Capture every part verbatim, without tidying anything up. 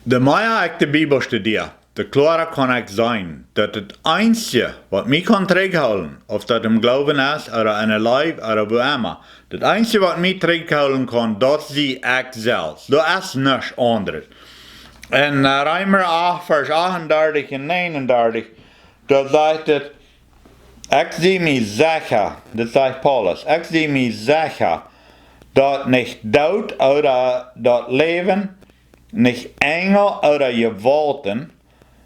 De mea ekj de Bibel studia, de kloara kaun ekj seenen, daut daut eensje, waut mie kaun trigjhoolen, auf daut em Gloowen es, ooda enne Leew, ooda woo emma, daut eensje, waut mie trigjhoolen kaun, daut sie ekj selfst. Daut es nuscht aundret. En, eh, Reema acht, Varsch achtendartich un negenundartich, doa sajcht et: "Ekj sie mie secha", dit sajcht Paulus, "ekj sie mie secha, daut nich Doot ooda daut Läwen, nich Enjel ooda Jewaulten,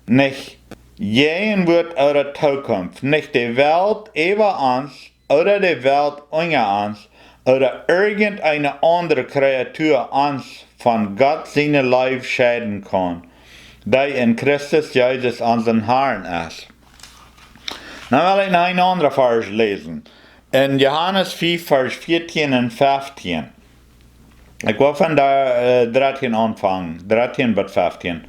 nich Jäajenwoat ooda Tookunft, nich de Welt äwa ons ooda de Welt unja ons, ooda irjent eene aundre Kreatua ons von Gott siene Leew scheiden kaun, dee en Christus Jesus, onsen Harn, es." Dan well ekj noch een aundra Varsch läsen. En Johanes fief, Varsch vieetieen un feftieen. Ekj well von doa, eh, dartieen aunfangen, dartieen bat feftieen.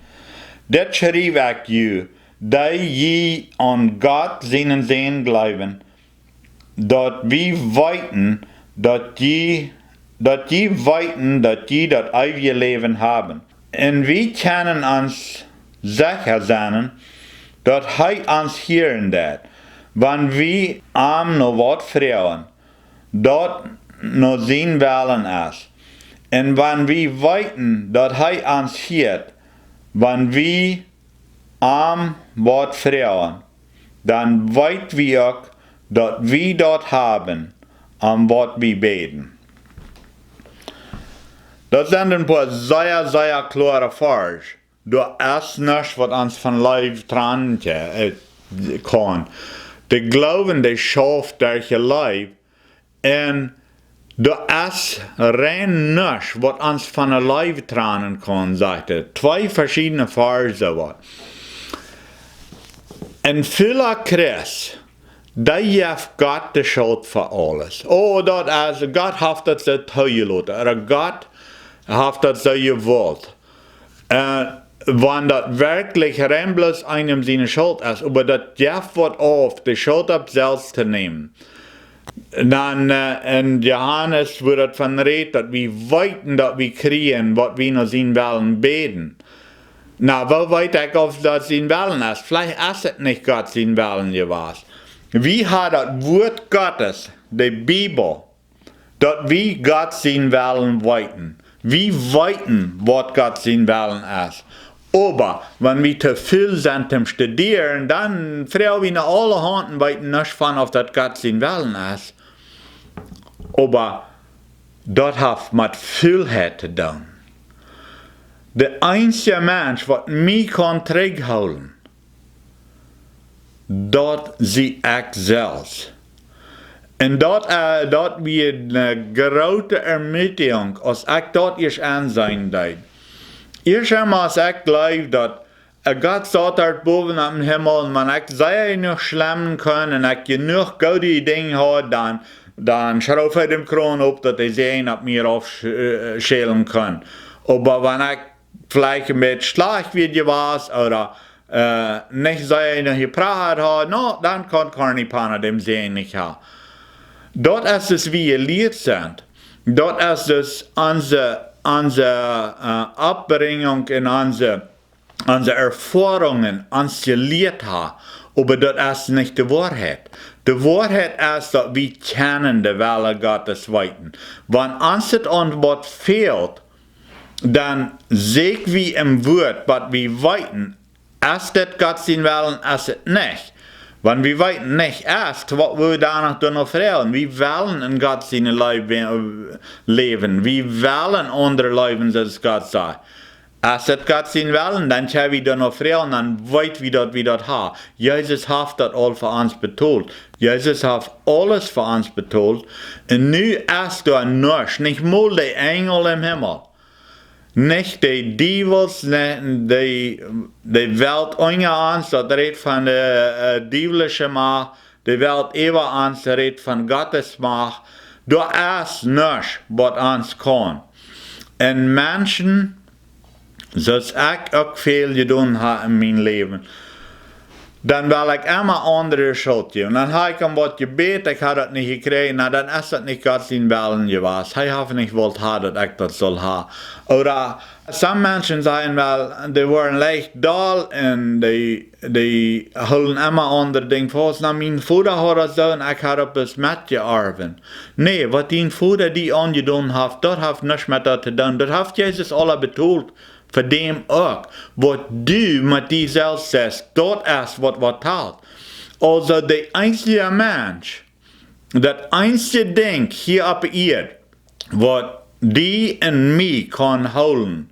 "Dit schriew ekj junt, dee jie aun Gott sienen Sän jleewen, daut wie weeten, daut jie, daut jie weeten, daut jie daut eewje Läwen haben. Un wie kjennen ons secha sennen, daut hee ons hieren deit, wan wie am no waut froagen, daut no sienen Wellen es. Un wan wie weeten, daut hee ons hieet, wan wie am waut froagen, dan weet wie uk, daut wie daut haben, om waut wie bäden." Daut sent een poa sea, sea kloare Varsch. Doa es nuscht, waut ons von Leew trannen, eh, kaun. De Gloowen, dee schauft derch de Leew. Un doa es rein nuscht, waut ons von de Leew trannen kaun, sajcht et. Twee veschiedne Varsch, waut. Een väle Christ, dee jeft Gott de Schult fa aules. Oh, daut es, Gott haft daut soo toojeloten. Ooda Gott haft daut soo jewult. Eh, wan daut werkjlich rein bloos eenem siene Schult es, oba daut jeft waut auf, de Schult opp selfst to nämen. Dan, eh, en Johanes woat daut von rät, daut wie weeten, daut wie kjrieen, waut wie no sienen Wellen bäden. Na, woo weet ekj, auf daut sien Wellen es? Veleicht es et nich Gott sien Wellen jewast. Wie haben daut Wuat Gottes, de Bibel, daut wie Gott sien Wellen weeten. Wie weeten, waut Gott sien Wellen es. Oba wan wie too väl sent toom studieren, dan froag wie no aulahaunt un weeten nuscht von, auf daut Gott sien Wellen es. Oba daut haft met Veelheit to doonen. De eensje Mensch, waut mie kaun trigjhoolen, daut sie ekj selfst. Un daut, eh, daut wia eene groote Ermuterunk, aus ekj daut ieescht enseenen deed. Ieescht emol, aus ekj jleewd, daut, eh, Gott saut doa bowen oppem Himmel, un wan ekj sea jenuach schlemmen kunn un ekj jenuach goode Dinja haud, dan, dan schroof hee dän Kron opp, daut hee Säajen opp mie rauf sch-, eh, schälen kunn. Oba wan ekj veleicht een bät schlajcht wia jewast, ooda, eh, nich sea jenuach jeprachat haud, no, dan kaun Corny Penner dän Säajen nich haben. Daut es, aus wie jelieet sent. Daut es, aus onse, onse, eh, Oppbrinjunk un onse, onse Erfoarungen ons jelieet haben. Oba daut es nich de Woarheit. De Woarheit es, daut wie kjennen de Wellen Gottes weeten. Wan ons et aun waut fält, dan sieekj wie em Wuat, waut wie weeten, es dit Gott sien Wellen, es et nich. Wan wie weeten nich es, waut wie doano dan noch froagen. Wie wellen en Gott siene Leew we-, läwen. Wie wellen aundre leewen, soo aus Gott sajcht. Es et Gott sien Wellen, dan kjenn wie doano froagen, dan weet wie, daut wie daut haben. Jesus haft daut aul fa ons betolt. Jesus haft aules fa ons betolt. Un nu es doa nuscht, nich mol de Enjel em Himmel. Nich de Diewels, ne, de, de Welt unja ons, daut rät von de, eh, diewlische Macht, de Welt äwa ons rät von Gottes Macht. Doa es nuscht, waut ons kaun. Un Menschen, soo aus ekj uk väl jedonen hab en mien Läwen, dan well ekj emma aundre Schult jäwen. Dan hab ekj om waut jebät, ekj hab daut nich jekjräajen, na, dan es daut nich Gott sien Wellen jewast. Hee haft nich wult haben, daut ekj daut sull haben. Ooda Some Menschen sajen: "Well, dee woaren leicht doll un dee, dee hoolen emma aundre Dinja faust. Na, mien Voda haud daut soo un ekj hab daut bloos metjeorwen." Nä, waut dien Voda die aunjedonen haft, daut haft nuscht met daut to doonen. Daut haft Jesus aul betolt fa däm uk. Waut du met die selfst sajchst, daut es waut, waut talt. Aulsoo, de eensje Mensch, daut eensje Dinkj hia opp de Ieed, waut die un mie kaun hoolen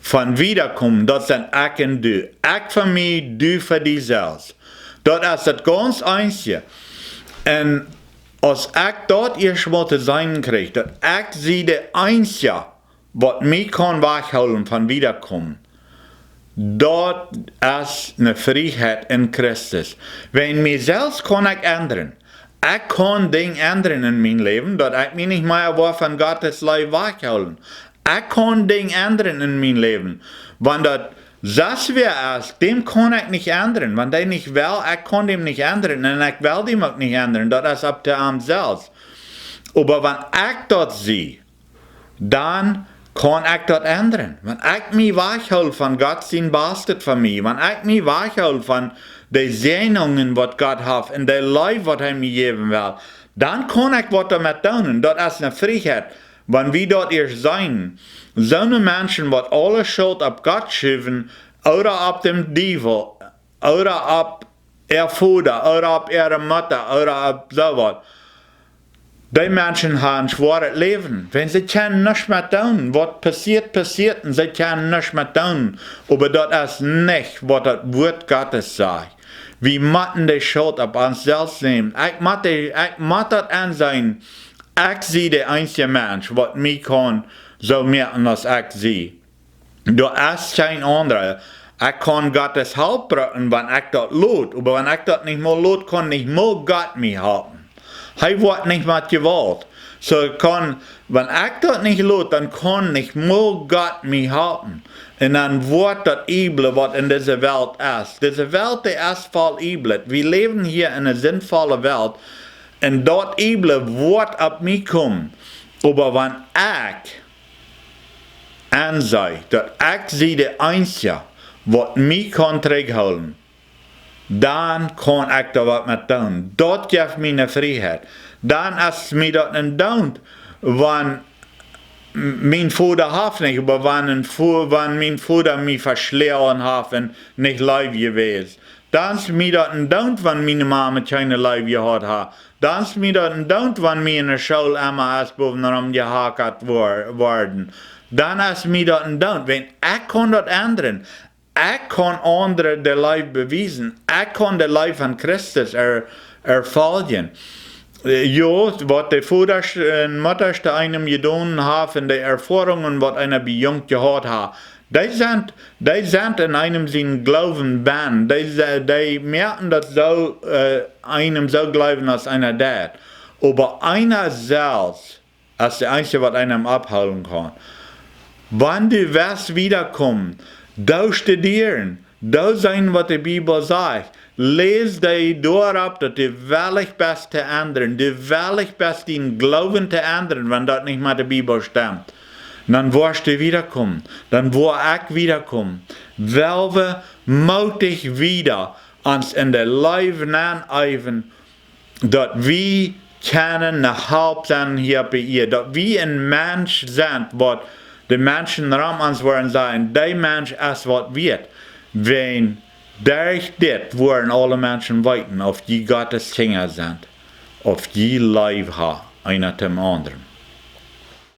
von wiedakomen, daut sent ekj un du. Ekj fa mie, du fa die selfst. Daut es daut gaunz eensje. Un aus ekj daut ieescht mol to seenen kjrieech, daut ekj sie de eensja, waut mie kaun wajchhoolen von wiedakomen, daut es ne Frieheit en Christus. Wäajen mie selfst kaun ekj endren. Ekj kaun Dinja endren en mien Läwen, daut ekj mie nich mea woa von Gottes Leew wajchhoolen. Ekj kaun Dinja endren en mien Läwen. Wan daut sest wäa es, däm kaun ekj nich endren. Wan dee nich well, ekj kaun däm nich endren. Un ekj well däm uk nich endren. Daut es opp to am selfst. Oba wan ekj daut sie, dan kaun ekj daut endren. Wan ekj mie wajchhool von Gott sien Bastet fa mie, wan ekj mie wajchhool von de Säajnungen, waut Gott haft, un de Leew, waut hee mie jäwen well, dan kaun ekj waut doamet doonen. Daut es ne Frieheit. Wan wie daut ieescht seenen, soone Menschen, waut aule Schult opp Gott schuwen, ooda opp däm Diewel, ooda opp äa Voda, ooda opp äare Mutta, ooda opp soo waut, dee Menschen haben schwoaret Läwen. Wan see kjennen nuscht met doonen, waut passieet, passieet, un see kjennen nuscht met doonen. Oba daut es nich, waut daut Wuat Gottes sajcht. Wie motten de Schult opp ons selfst nämen. Ekj mott de, ekj mott daut enseenen. Ekj sie de eensje Mensch, waut mie kaun soo moaken aus ekj sie. Doa es kjeen aundra. Ekj kaun Gottes Help brucken, wan ekj daut lot. Oba wan ekj daut nich mol lot, kaun nich mol Gott mie halpen. Hee woat nich met Jewault. Soo kaun, wan ekj daut nich lot, dan kaun nich mol Gott mie halpen. Un dan woat daut Iebel, waut en dise Welt es. Dise Welt, dee es voll Iebel. Wie läwen hia en ne sindvolle Welt. Un daut Iebel woat opp mie komen. Oba wan ekj ensee, daut ekj sie de eensja, waut mie kaun trigjhoolen, dan kaun ekj doa waut met doonen. Daut jeft mie ne Frieheit. Dan es mie daut een Doont, wan m-, mien Voda haft nich, oba wan een Vo-, wan mien Voda mie veschloagen haft un nich leew jewast. Dan es mie daut een Doont, wan miene Mame kjeene Leew jehaut haft. Dan es mie daut een Doont, wan mie en de School emma es bowen rom jehakat wor-, worden. Dan es mie daut een Doont. Wan ekj kaun daut endren. Ekj kaun aundre de Leew bewiesen. Ekj kaun de Leew von Christus er-, erfoljen. Eh, jo, waut de Vodasch un Muttasch to eenem jedonen haft un de Erfoarungen, waut eena bie junk jehaut haft, dee sent, dee sent en eenem sien Gloowen benn. Dee se-, dee moaken daut soo, eh, eenem soo jleewen aus eena deit. Oba eena selfst es de eensje, waut eenem opphoolen kaun. Wan du west wiedakomen, doo studieren, doo seenen, waut de Bibel sajcht, läs die doaropp, daut du wellich best to endren, du wellich best dien Gloowen to endren, wan daut nich met de Bibel stemt. Dan woascht du wiedakomen, dan woa ekj wiedakomen. Well wie mootich wieda ons en de Leew neneiwen, daut wie kjennen ne Help sennen hia opp de Ieed, daut wie een Mensch sent, waut de Menschen rom ons woaren sajen: "Dee Mensch es waut wieet." Wan derch dit woaren aule Menschen weeten, auf jie Gottes Kjinja sent, auf jie Leew haben, eena däm aundren.